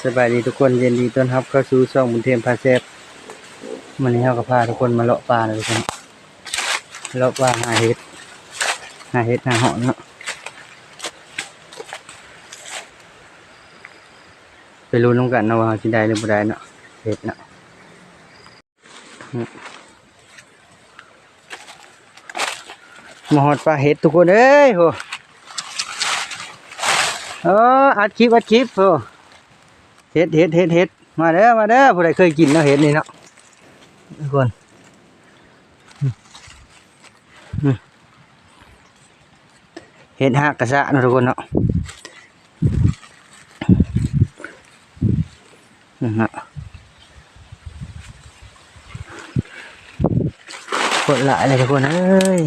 ສະບາຍດີທຸກຄົນ, ຍິນດີຕ້ອນຮັບເຂົ້າສູ່ຊ່ອງບຸນເທມພາແຊບ. ມື້ນີ້ເຮົາກໍພາທຸກຄົນມາເລາະປ່າເນາະທຸກຄົນ, ເລາະປ່າຫາເຫັດ ຫາເຫັດຫາເຫາະເນາະ. ໄປລຸ້ນນຳກັນເນາະວ່າເຮົາຊິໄດ້ຫຼືບໍ່ໄດ້ເນາະ ເຫັດເນາະ. ມາຮອດປ່າເຫັດທຸກຄົນເອີຍ ໂຫ. ເອີ ອັດຄລິບ ອັດຄລິບ ໂຫ. ເຫັດ ເຫັດ ເຫັດ ເຫັດ ມາເດີ ມາເດີ ຜູ້ໃດເຄີຍກິນເນາະ ເຫັດນີ້ເນາະ ທຸກຄົນ. ເຫັດຮາກກະຊະເນາະທຸກຄົນເນາະ ນັ້ນນະ ໂຄດຫຼາຍເລີຍທຸກຄົນເອີຍ.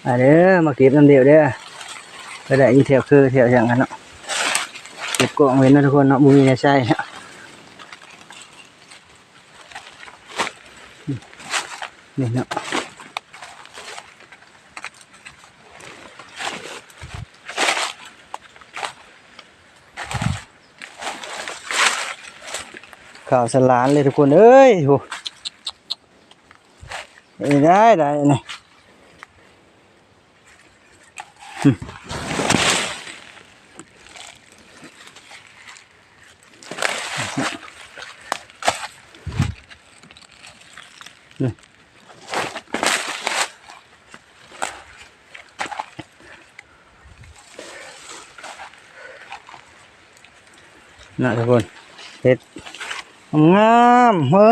ມາເດີ ມາເກັບນຳເດວເດີ ໄປໄດ້ຢູ່ແຖວຄືແຖວຫຍັງຫັ້ນເນາະ ເກັບກອງເວັນເນາະທຸກຄົນເນາະ ບໍ່ມີແນວໃຊ້ເນາະ. ນີ້ເນາະ ຂາວສະຫຼານເລີຍທຸກຄົນເອີຍ ໂຫ. ເອີ ໄດ້ ໄດ້ ນີ້. ນະທຸກຄົນ ເຫັດງາມໆ ເອີ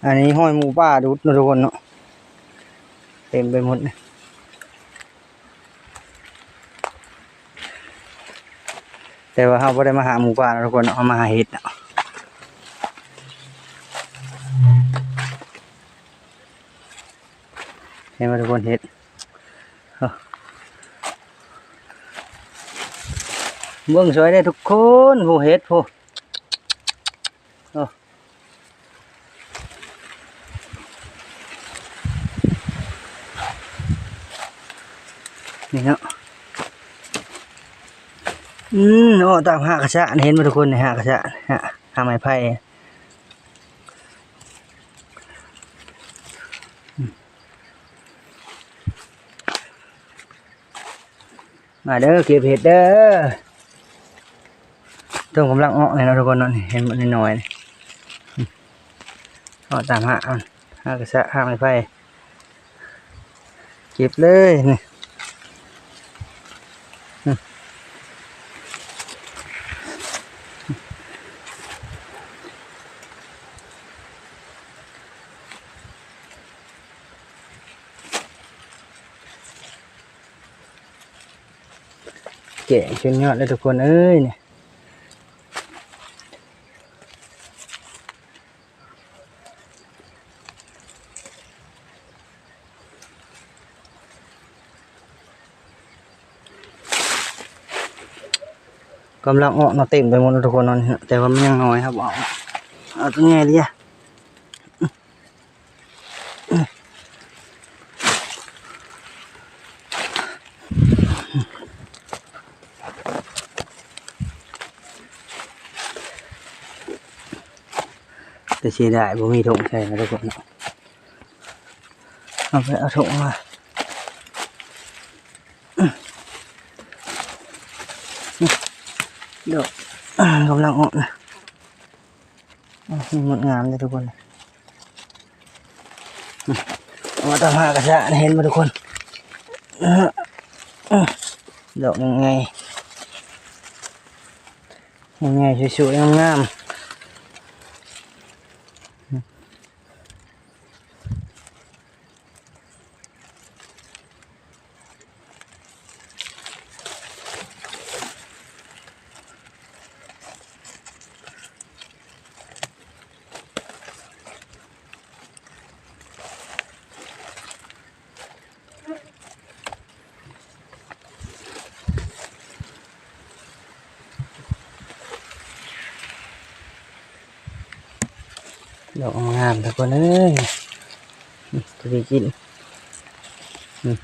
ອັນນີ້ຮອຍໝູປ່າດຸດເນາະທຸກຄົນເນາະ ເຕັມໄປໝົດ. ແຕ່ວ່າເຮົາບໍ່ໄດ້ມາຫາໝູປ່າເນາະທຸກຄົນເນາະ ເຮົາມາຫາເຫັດເນາະ. ເຫັນບໍ່ທຸກຄົນ ເຫັດ ເບິ່ງຊ່ອຍແດ່ທຸກຄົນ ໂຫ ເຫັດ ໂຫ. ນີ້ເນາະ ອືມ ເນາະ ຕາມຮາກກະຊະ ເຫັນບໍ່ທຸກຄົນ ຮາກກະຊະ ຮາກ ຮາກໄມ້ໄຜ່. ມາເດີ ເກັບເຫັດເດີ ຕົ້ນກຳລັງອອກນີ້ເນາະທຸກຄົນເນາະ ເຫັນບໍ່ ນ້ອຍໆ ນີ້ ເນາະ ຕາມຮາກມັນ ຮາກກະຊະ ຮາກໄມ້ໄຜ່ ເກັບເລີຍນີ້. ແກງຈົນຍອດເລີຍທຸກຄົນເອີຍ ນີ້ ກຳລັງອອກເນາະ ເຕັມໄປໝົດເນາະທຸກຄົນເນາະ ແຕ່ວ່າມັນຍັງນ້ອຍ ເຮົາບໍ່ເອົາ ເອົາຕົວໃຫຍ່ເລີຍ. ແຕ່ເສຍດາຍບໍ່ມີຖົງໃສ່ເນາະທຸກຄົນເນາະ ເອົາໄປເອົາຖົງມາ ດອກກຳລັງອອກນະ. ອືມ ງດງາມເດ້ທຸກຄົນ ເອົາມາຕາມຫາກະຊະ ເຫັນບໍ່ທຸກຄົນ ດອກໃຫຍ່ ໃຫຍ່ໆ ສວຍໆ ງາມໆ. ດອກງາມໆ ທຸກຄົນເອີຍ ອືມ ພໍດີກິນ ອືມ.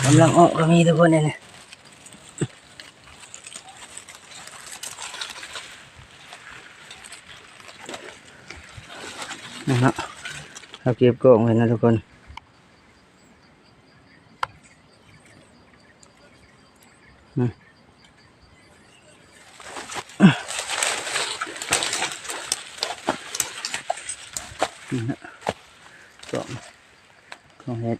ກຳລັງອອກກໍມີທຸກຄົນ ນີ້ ນີ້ເນາະ ເຮົາເກັບກ້ອງໄວ້ນະທຸກຄົນ. ອືມ ນີ້ນະ ກ້ອງ ກ້ອງເຫັດ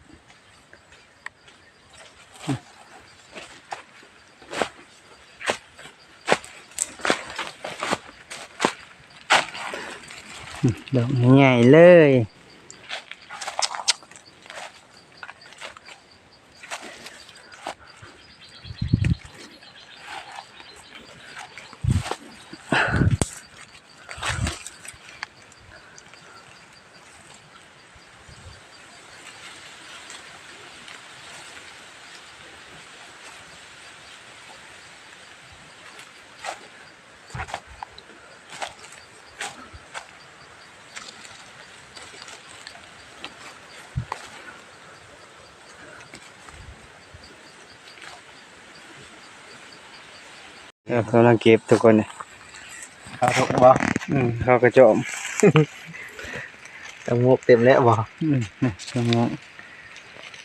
ອືມ ດອກໃຫຍ່ເລີຍ. ເອີ ກຳລັງເກັບທຸກຄົນ ເຂົ້າທຸກບໍ່? ອືມ ເຂົ້າກະຈອມ ຕະໝົກເຕັມແລ້ວບໍ່? ອືມ ນີ້ ຕະໝົກ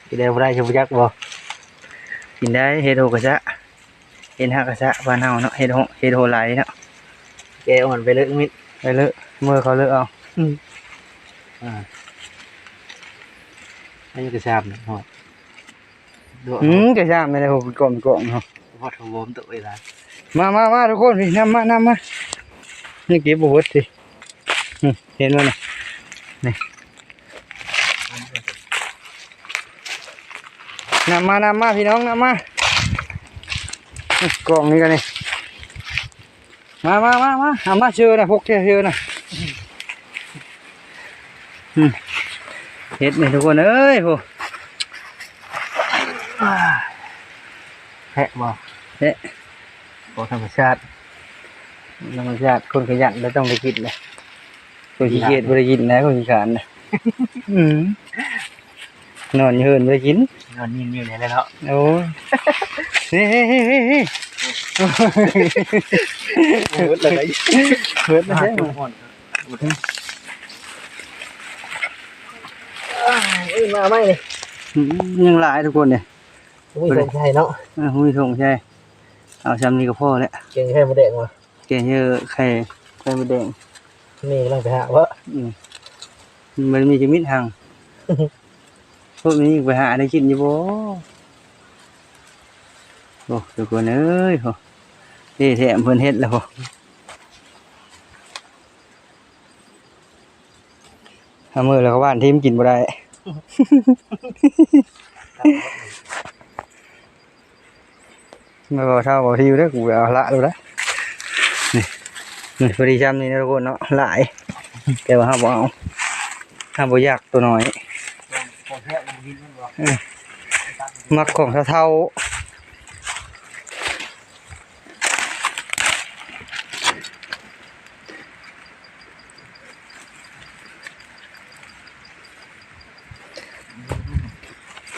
ກິນໄດ້ບໍ່ໄດ້ ຮູ້ຈັກບໍ່? ກິນໄດ້ ເຫັດໂຫກະຊະ ເຫັດຮາກະຊະບ້ານເຮົາເນາະ ເຫັດໂຫ ເຫັດໂຫໄລເນາະ ແກອ່ອນໄປເລີກມິດ ໄປເລີກ ເມືອເຂົາເລີກເອົາ ອືມ ອ່າ ອັນນີ້ກະຊາບເນາະ ອືມ ກະຊາບແມ່ນແຫຼະ ໂຫ ເປັນກ້ອງເປັນກ້ອງເນາະ ຮອດຫົວໂວມໂຕເວລາ ມາ ມາ ມາ ທຸກຄົນ ນີ້ ນຳມາ ນຳມາ ຍັງເກັບບໍ່ເບິດຕິ ອືມ ເຫັນບໍ່ນີ້ ນີ້ ນຳມາ ນຳມາ ພີ່ນ້ອງ ນຳມາ ນີ້ ກ້ອງນີ້ກໍນີ້ ມາ ມາ ມາ ມາ ເອົາມາເຊີນະ ພົກແທ້ເຊີນະ ອືມ ເຫັດນີ້ທຸກຄົນເອີຍ ໂຫ ແພະບໍ່? ແພະ ຂອງທຳມະຊາດ ທຳມະຊາດ ຄົນຂະຫຍັນແລ້ວຕ້ອງໄດ້ກິນນະ ຄົນຂີ້ຂຽດບໍ່ໄດ້ກິນນະ ຄົນຂີ້ຄ້ານນະ ອືມ ນອນຢູ່ເຮືອນບໍ່ໄດ້ກິນ ນອນຍິງຢູ່ນີ້ແຫຼະເນາະ ໂອ້ຍ ເຮີ້ຍ ເຮີ້ຍ ເຮີ້ຍ ເຮີ້ຍ ເຮີ້ຍ ເບິດແລ້ວໄດ໋ ເບິດແລ້ວໄດ໋ ເອີ ມາໃໝ່ນີ້ ອືມ ຍັງຫຼາຍທຸກຄົນເດ້ ບໍ່ມີຖົງໃສ່ເນາະ ເອີ ບໍ່ມີຖົງໃສ່ ເອົາຊ່ຳນີ້ກໍພໍແລ້ວ ແກງໄຂ່ມົດແດງບໍ່? ແກງເຮີ້ຍ ໄຂ່ ໄຂ່ມົດແດງ ນີ້ກຳລັງໄປຫາບໍ່? ອືມ ມັນມີຈະມິດຫັ້ງ ພວກນີ້ໄປຫາໄດ້ກິນຢູ່ບໍ່? ໂອ້ ທຸກຄົນເອີຍ ໂອ້ ເດ້ແຖມເພິ່ນເຮັດແລ້ວ ໂອ້ ເອົາມືແລ້ວກໍຫວ່ານຖິ້ມກິນບໍ່ໄດ້ ແມ່ນບໍ່ເຖົ້າບໍ່ທິວເດີ ກູໄປເອົາລະໂລດນະ ນີ້ ນີ້ ພໍດີຊ່ຳນີ້ນະທຸກຄົນເນາະ ຫຼາຍ ແຕ່ວ່າເຮົາບໍ່ເອົາ ເຮົາບໍ່ຢາກໂຕນ້ອຍ ຂອງແທ້ບໍ່ກິນແມ່ນບໍ່? ເອີ ມັກຂອງເຖົ້າໆ.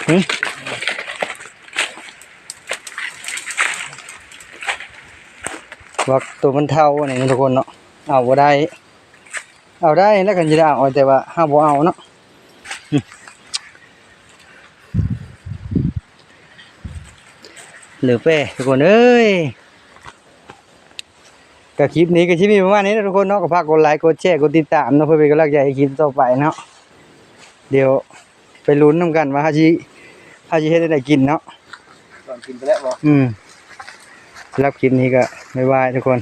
ຫຶ ບັກໂຕມັນເຖົ້າອັນນີ້ນະທຸກຄົນເນາະ ເອົາບໍ່ໄດ້ ເອົາໄດ້ແຫຼະ ຄັນຊິໄດ້ເອົາ ແຕ່ວ່າເຮົາບໍ່ເອົາເນາະ ຫຶ ເຫຼືອແປ້ທຸກຄົນເອີຍ. ກໍຄລິບນີ້ກໍຊິມີປະມານນີ້ເນາະທຸກຄົນເນາະ ກໍຝາກກົດໄລ ກົດແຊ ກົດຕິດຕາມເນາະ ເພື່ອເປັນກຳລັງໃຈໃຫ້ຄລິບຕໍ່ໄປເນາະ ດຽວໄປລຸ້ນນຳກັນວ່າເຮົາຊິ ເຮົາຊິເຮັດແນວໃດກິນເນາະ ຕອນກິນໄປແລ້ວບໍ່? ອືມ ສຳລັບຄລິບນີ້ກໍບາຍບາຍທຸກຄົນ.